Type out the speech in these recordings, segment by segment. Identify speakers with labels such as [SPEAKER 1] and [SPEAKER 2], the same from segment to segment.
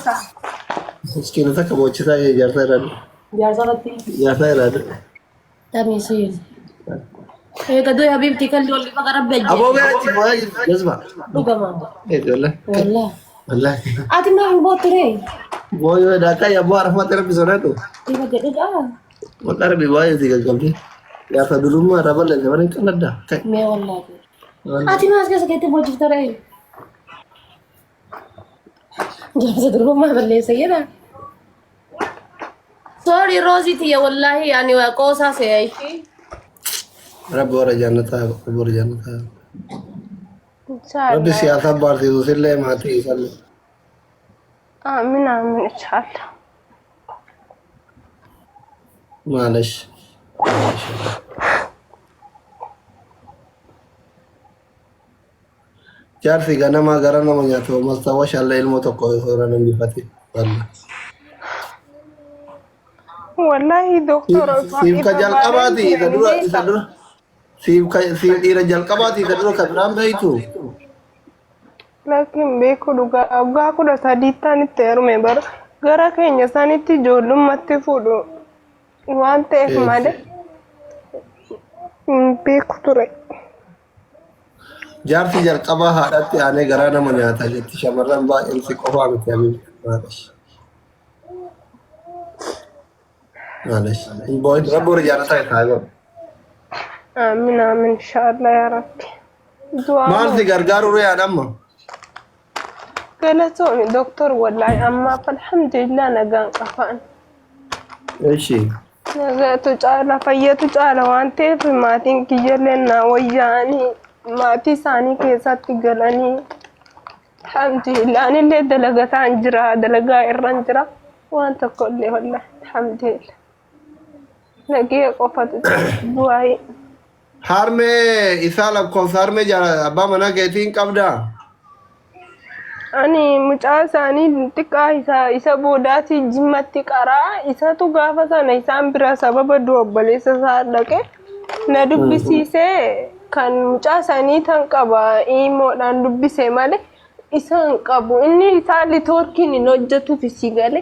[SPEAKER 1] jaarsa.
[SPEAKER 2] Miskiina takka boochisaa jaarsa irraa.
[SPEAKER 3] Jaarsa irratti.
[SPEAKER 2] Jaarsa irraa.
[SPEAKER 3] Tamisiin. Eega du'e habiibti kalli olli baga rabbi ajjeese.
[SPEAKER 2] Aboo gara achi booyaa jirti jazba.
[SPEAKER 3] Dhugama.
[SPEAKER 2] Wallahi.
[SPEAKER 3] Wallahi.
[SPEAKER 2] Wallahi.
[SPEAKER 3] Ati maaf hin boottu ree?
[SPEAKER 2] Booyoo daakaa yabboo arafatti rabbi sodaadhu.
[SPEAKER 3] Dhiba jedhu dha.
[SPEAKER 2] Maqaa rabbi baay'ee si gaggabde. Gaafa durummaa irraa balleesse mana hin qalladda.
[SPEAKER 3] Mee wallahi. Ati maas keessa keetti boojjifta ree? Jaarsa durbummaa balleessa jedha. Sorry Rosie tiyya wallahi ani qoosaa se'a ishii.
[SPEAKER 2] Rabbi warra jannataa rabbi warra jannataa. Rabbi
[SPEAKER 1] Inshallah.
[SPEAKER 2] siyaasa barsiisu sillee maatii isallee.
[SPEAKER 1] Aamin aamin inshallah.
[SPEAKER 2] Maalash. Jaarsi ganamaa gara nama nyaatu mastawasha illee ilmoo tokko osoo irra hin bifate. Wallah.
[SPEAKER 1] Wallahi doktor
[SPEAKER 2] Siif ka
[SPEAKER 1] ifa
[SPEAKER 2] jalqabaati
[SPEAKER 1] baadaan
[SPEAKER 2] isa dura
[SPEAKER 1] ni
[SPEAKER 2] isa
[SPEAKER 1] beekta.
[SPEAKER 2] dura siif ka siif dhiira jalqabaati isa dura ka biraan beektu.
[SPEAKER 1] Laakiin beeku dhugaa waggaa 13 taan itti heerume bara gara keenya sanitti ijoollummaatti fuudhu waan ta'eef malee hin beeku ture.
[SPEAKER 2] Jaarsi jalqabaa haadhatti aanee garaa nama nyaata jetti shamarran baay'een si qofaa miti habibi. Maalash. Maalash. Hin boo'in rabbi warra jaalataa isaa haa godhu.
[SPEAKER 1] Aamin aamin inshaallah yaa rabbi. Du'aa
[SPEAKER 2] Maal si gargaaru riyaan amma?
[SPEAKER 1] Galatoomi doktor wallaahi ammaaf alhamdulillah nagaan qafaan.
[SPEAKER 2] Eshi.
[SPEAKER 1] Nagaatu caala fayyatu caala waan ta'eef maatiin kiyyallee naa wayyaa'anii maatii isaanii keessatti galanii alhamdulillah anillee dalagataan jira dalagaa irran jira waan tokko illee wallaahi alhamdulillah nagee qofatu caala du'aayii.
[SPEAKER 2] Harmee isaa lakkoofsa harmee jaala abbaa manaa keetii hin qabdaa?
[SPEAKER 1] Ani mucaa isaanii xiqqaa isa isa boodaatii jimmatti qaraa isatu gaafa sana isaan bira sababa du'a obboleessa isaa dhaqe na dubbisiisee kan mucaa isaanii tan qaba iimoodhaan dubbise malee isa hin qabu inni isaa litoorkiin hin hojjetuuf isii gale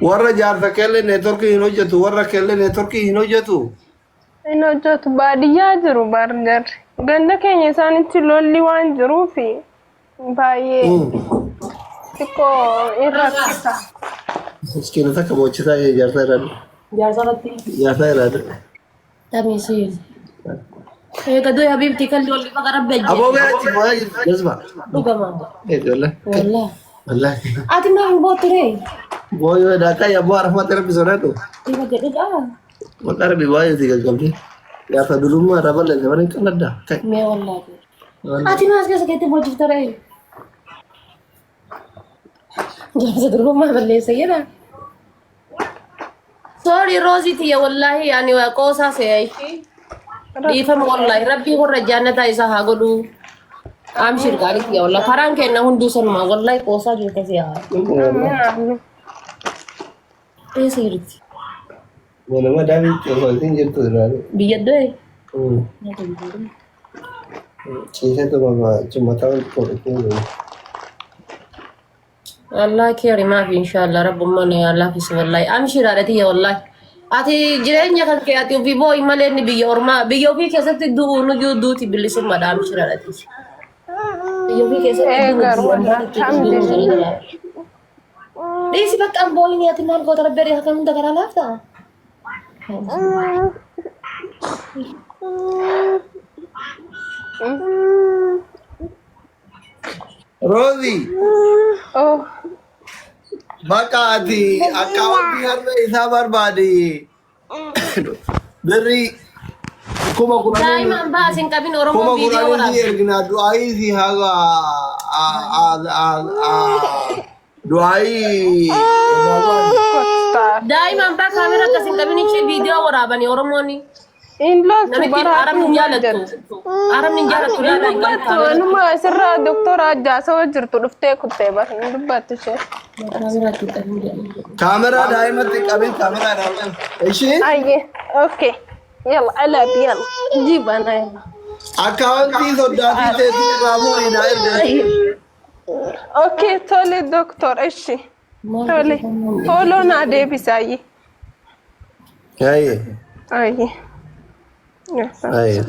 [SPEAKER 2] Warra jaarsa keellee neetworkii hin hojjetu, warra keellee neetworkii hin hojjetu.
[SPEAKER 1] Hin hojjetu baadiyyaa jiru bar jarri. Ganda keenya isaanitti lolli waan jiruuf baay'ee xiqqoo in rakkisa.
[SPEAKER 2] Miskiina takka boochisaa jaarsa irraa.
[SPEAKER 3] Jaarsa irratti.
[SPEAKER 2] Jaarsa irraa.
[SPEAKER 3] Tamisiin. Eega du'e habiibti kalli olli baga rabbi ajjeese.
[SPEAKER 2] Aboo gara achi booyaa jirti jazba.
[SPEAKER 3] Dhugama.
[SPEAKER 2] Wallahi.
[SPEAKER 3] Wallahi.
[SPEAKER 2] Wallahi.
[SPEAKER 3] Ati maaf hin boottu ree?
[SPEAKER 2] Booyoo daakaa yabboo arafatti rabbi sodaadhu.
[SPEAKER 3] Dhiba jedhu dha.
[SPEAKER 2] Maqaa rabbi baay'ee si gaggabde. Gaafa durummaa irraa balleesse mana hin qalladda.
[SPEAKER 3] Mee wallahi. Ati maas keessa keetti boojjifta ree? Jaarsa durbummaa balleessa jedha. Sorry Rosie tiyya wallahi ani qoosaa se'a ishii. Dhiifama wallahi rabbii warra jaannataa isaa haa godhu. Amshir gaarii tiyya wallahi karaan kenna hunduu sanuma wallahi qoosaa jirta si'a.
[SPEAKER 1] Amiin amiin.
[SPEAKER 3] Eessa jirti?
[SPEAKER 2] Nama daawwitti osoo isin jirtu irraa.
[SPEAKER 3] Biyya du'e?
[SPEAKER 2] Ciisee tuma cimmataa wanti tokko.
[SPEAKER 3] Allah keeri maafi inshallah rabbummaan yaa laafisu wallahi amshir haadha tiyya wallahi. Ati jireenya kan kee ati ofii boo'i malee inni biyya ormaa biyya ofii keessatti du'uu nuyyuu duuti bilisummaadha amshir haadha tiyya. Biyya ofii keessatti
[SPEAKER 1] Ee
[SPEAKER 3] du'uu
[SPEAKER 1] garuu
[SPEAKER 3] biyya ormaatti
[SPEAKER 1] alhamdulillah.
[SPEAKER 3] Dhiisi bakka an boo'ini ati maal goota rabbi adii kan hunda garaa laafta.
[SPEAKER 2] Roozii
[SPEAKER 1] Oh,
[SPEAKER 2] bakka ati akkaawwantii harmee isaa barbaadi. Birrii 10,000
[SPEAKER 3] Daa'imaan baas hin qabin Oromoon
[SPEAKER 2] kuma
[SPEAKER 3] viidiyoo
[SPEAKER 2] kudhanii si
[SPEAKER 3] waraabdi.
[SPEAKER 2] ergina du'aayii si haga du'aayii
[SPEAKER 1] kottaa.
[SPEAKER 3] Daa'imaan baa kaameraa akkas hin qabin ishee viidiyoo waraabanii Oromoon.
[SPEAKER 1] Hin loltu
[SPEAKER 3] Namitti
[SPEAKER 1] bara
[SPEAKER 3] Arabni hin
[SPEAKER 1] maal
[SPEAKER 3] jaalattu.
[SPEAKER 1] jettu.
[SPEAKER 3] Arabni hin jaalattu
[SPEAKER 1] Hin
[SPEAKER 3] laalaa hin qabin
[SPEAKER 1] dubbattu
[SPEAKER 3] kaameraa.
[SPEAKER 1] anuma asirraa doktora Ajjaasawa jirtu dhuftee kuttee bara hin dubbattu ishee.
[SPEAKER 3] Kaameraa itti hin qabin jedhanii.
[SPEAKER 2] Kaameraa daa'imatti qabin kaameraa daa'imatti. Ishii
[SPEAKER 1] Ayyee okay yalla alaab yalla jiib ana yalla.
[SPEAKER 2] akkaawwantii soddaatii teetii irraa fuudhii naa erga.
[SPEAKER 1] Ayyee. Okay, tole doktor, ishi. Tole. Fooloo naa deebisaayi.
[SPEAKER 2] Ayyee.
[SPEAKER 1] Ayyee.
[SPEAKER 2] Ayyee.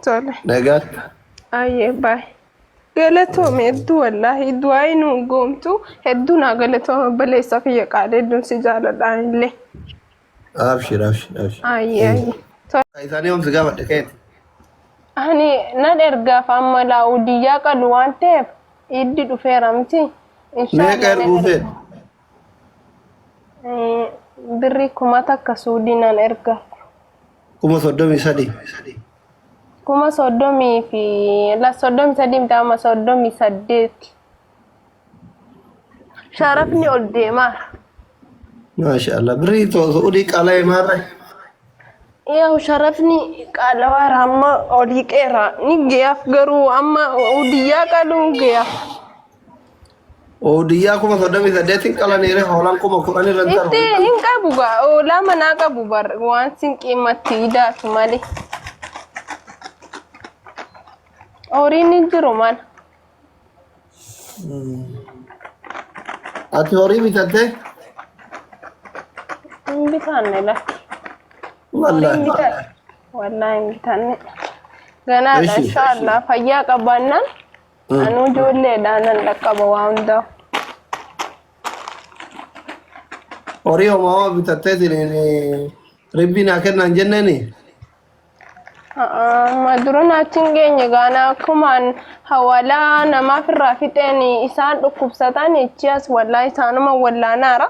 [SPEAKER 1] Tole.
[SPEAKER 2] Nagaatti.
[SPEAKER 1] Ayyee baay. Galatoome hedduu wallaahi du'aa nu goomtu hedduu naa galatoome obboleessa kiyya qaala hedduun si jaaladhaan illee.
[SPEAKER 2] Abshir abshir abshir.
[SPEAKER 1] Ayyee ayyee. Tole.
[SPEAKER 2] Isaanii oomsi gaafadhe keeti.
[SPEAKER 1] Ani nan ergaaf amma laa'udiyyaa qalu waan ta'eef iddi dhufeera miti.
[SPEAKER 2] Meeqa erguu feet?
[SPEAKER 1] Birrii 1000 suudii nan ergaaf.
[SPEAKER 2] 33,000.
[SPEAKER 1] Kuma soddomii fi la 33 miti amma 38. Sharafni ol deemaara.
[SPEAKER 2] Maasha Allah. Birrii Suudii qaala'ee maarra.
[SPEAKER 1] Yaa'u sharafni qaalawaara amma olii qeera ni geeyaaf garuu amma udiyyaa qaluun geeyaaf.
[SPEAKER 2] Udiyyaa 38,000n qalaniire hoolaan 10,000 irra hin
[SPEAKER 1] Itti
[SPEAKER 2] taru.
[SPEAKER 1] hin qabu gaa hoolaa manaa qabu bar waan sinqii matti idaatu malee. Horiin hin jiru mana.
[SPEAKER 2] Ati horii bitattee?
[SPEAKER 1] Hin bitanne lakki. Horii hin
[SPEAKER 2] Wallaahi.
[SPEAKER 1] bitanne. Wallaahi hin bitanne. Ganaadha
[SPEAKER 2] Eshi.
[SPEAKER 1] inshaallah fayyaa qabaannaan anuu ijoolleedhaan nan dhaqqaba waa hundaa'u.
[SPEAKER 2] Horii homaa homaa bitattee ribbii naa kennaan jenneeni?
[SPEAKER 1] Amma dura naatti hin geenye gaana akkumaan hawaalaa namaaf irraa fixeen isaan dhukkubsatan ichi as wallaa isaanuma wallaanaara.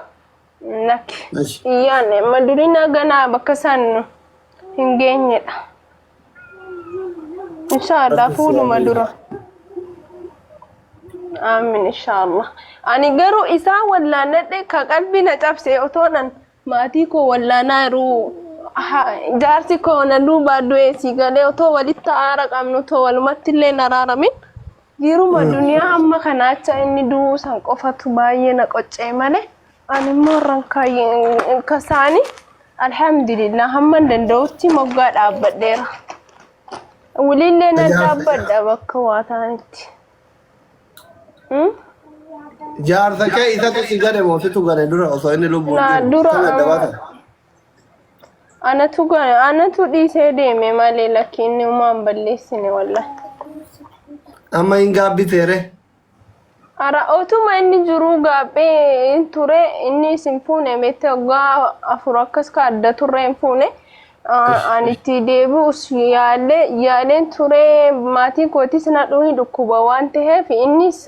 [SPEAKER 1] Lakki.
[SPEAKER 2] Eshi.
[SPEAKER 1] Iyyaan amma durina ganaa bakka isaan hin geenyedha. Inshaallah
[SPEAKER 2] Rabbi si
[SPEAKER 1] fuuluma
[SPEAKER 2] haa
[SPEAKER 1] dura. Aamin inshaallah. Ani garuu isaan wallaanadhe ka qalbii na cabse otoo nan maatii koo wallaanaa yeroo jaarsi koo na duubaa du'ee si galee otoo walitti aara qabnu otoo walumatti illee hin araaramin jiruma duniyaa hamma kana acha inni du'uu san qofatu baay'ee na qoccee malee ani immoo irraan kasaani alhamdulillah hamma hin danda'utti moggaa dhaabbadheera. Waliillee nan dhaabbadha bakka waa ta'anitti.
[SPEAKER 2] Jaarsa kee isatu si gane moo situ gane dura osoo inni lubbuun
[SPEAKER 1] Na
[SPEAKER 2] jiru?
[SPEAKER 1] dura
[SPEAKER 2] Sana adda baasa.
[SPEAKER 1] anatu gane anatu dhiisee deeme malee lakki inni uumaan balleessine wallahi.
[SPEAKER 2] Amma hin gaabbiteere.
[SPEAKER 1] Ara otuma inni jiruu gaabbee hin ture inni isin fuune meette waggaa 4 akkas ka adda turre hin fuune. Ani itti deebi'us yaalee yaaleen ture maatiin kootis na dhuhi dhukkuba waan ta'eef innis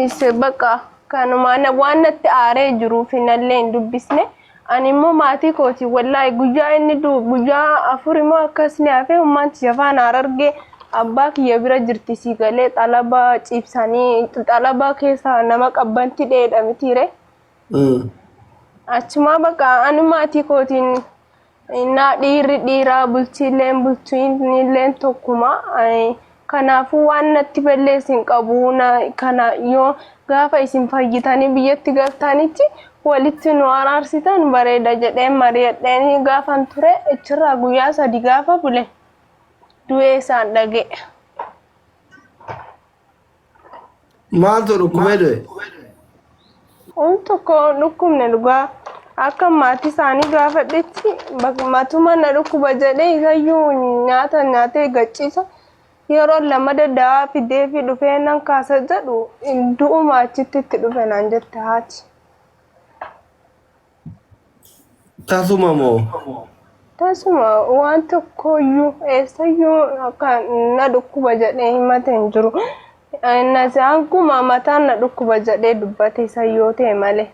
[SPEAKER 1] is bakka kanuma waan natti aaree jiruuf nallee hin dubbisne. Ani immoo maatii kooti wallaahi guyyaa inni du'u guyyaa 4 immoo akkas ni hafe ummaan tiyya faana harargee abbaa kiyya bira jirti sii galee xalaba ciibsanii xalaba keessa nama qabbanti dheedha mitiire. Achumaa bakka ani maatii kootiin naa dhiirri dhiiraa bulchiilleen bulchiinilleen tokkuma. Kanaafuu waan natti balleessu hin qabu. Kana yoo gaafa isin fayyitanii biyyatti galtanitti walitti nu araarsitan bareeda jedheen mari'adheen gaafan ture achirraa guyyaa 3 gaafa bule du'ee isaan dhaga'e.
[SPEAKER 2] Maaltu dhukkubee du'e?
[SPEAKER 1] Waan tokko dhukkubne dhugaa akka maatii isaanii gaafadhetti matuma na dhukkuba jedhee isayyuu nyaata nyaatee gachiisa yeroo lamada dawaa fidee fi dhufee nan kaasa jedhu du'uma achitti itti dhufe naan jette haati.
[SPEAKER 2] Tasuma moo?
[SPEAKER 1] Tasuma waan tokkoyyuu eessayyuu akka na dhukkuba jedhee himate hin jiru. Hanguma mataan na dhukkuba jedhee dubbate isa yoo ta'e malee.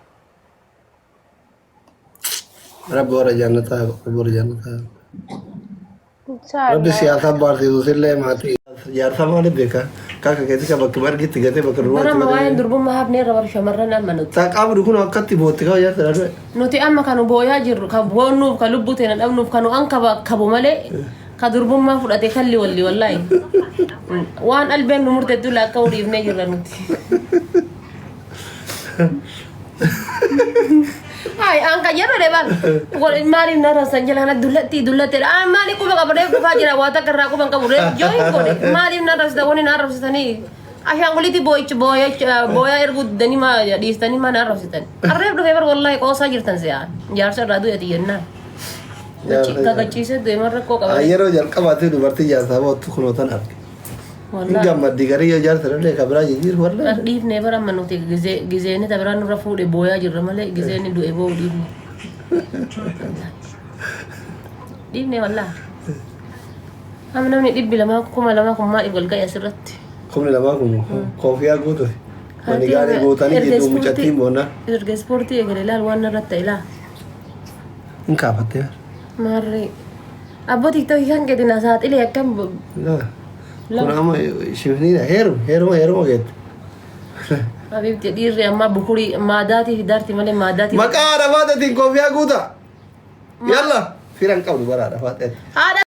[SPEAKER 2] Rabbi warra jannataa rabbi warra jannataa. Rabbi
[SPEAKER 1] Inshaallah.
[SPEAKER 2] siyaasaa baarsiisu sillee maatii. Jaarsa maaliif beeka? Kakka keetti ka bakka margitti gatee bakka
[SPEAKER 3] Bara
[SPEAKER 2] duwwaatti
[SPEAKER 3] amma waa'een
[SPEAKER 2] gatee.
[SPEAKER 3] durbummaa hafnee irra bara shamarran amma nuti.
[SPEAKER 2] Qaamni kun akkatti bootti qaba jaarsa dha.
[SPEAKER 3] Nuti amma kan booyaa jirru kan boonnuuf kan lubbuu teena dhabnuuf kan nu an kaba kabu malee ka durbummaa fudhate kalli walli wallaahi. Waan albeen nu murtettu laakka'uu dhiifnee jirra nuti. Ay, an kan jedhu dheban. Maaliif na rasan jala kana dullatti dullatti. An maaliif quba qaba reef dhufaa jira waa takka irraa quba hin qabu reef join godhe. Maaliif na rasita wani na rasitanii. Ashaanguliitii boo'icha booyaa erguu diddanii maa dhiistanii maa na arrabsitan. Arreef dhufee bar wallaahi qoosaa jirtan se'aan. Jaarsa irraa du'eeti jennaan. Kakachiisee du'e man rakkoo qaba.
[SPEAKER 2] Yeroo jalqabaatee dubartii jaarsaa boottu kunoo tan arge. Hin
[SPEAKER 3] Wallaahi.
[SPEAKER 2] gammaddi garii yoo jaarsa illee kan biraa jijjiiru wallaahi.
[SPEAKER 3] Dhiifnee bara amma nuti gizeenni ta biraa nurra fuudhe booyaa jirra malee gizeenni du'e boo'u dhiifne. Dhiifne wallaahi. Amma namni 200 2000 kun maaliif wal ga'e asirratti?
[SPEAKER 2] 2000 kun koofiyaa guutuuf. Mani gaarii guutanii jidduu mucattiin boonna.
[SPEAKER 3] Erga ispoortii eegale ilaal waan narratti ta'e ilaal.
[SPEAKER 2] Hin kaafattee.
[SPEAKER 3] Maarree. Abboo tiktokii kan keetiin na saaxilee akkam
[SPEAKER 2] Laa. Kun amma shifniidha heerum heeruma heeruma keetti.
[SPEAKER 3] Habibti dhiirri ammaa bukurii maadaatii fi daartii malee maadaatii.
[SPEAKER 2] Maqaa haadha faaxeetiin koofiyaa guuta. Yalla fira hin qabdu bara haadha faaxeetti.
[SPEAKER 3] Haadha.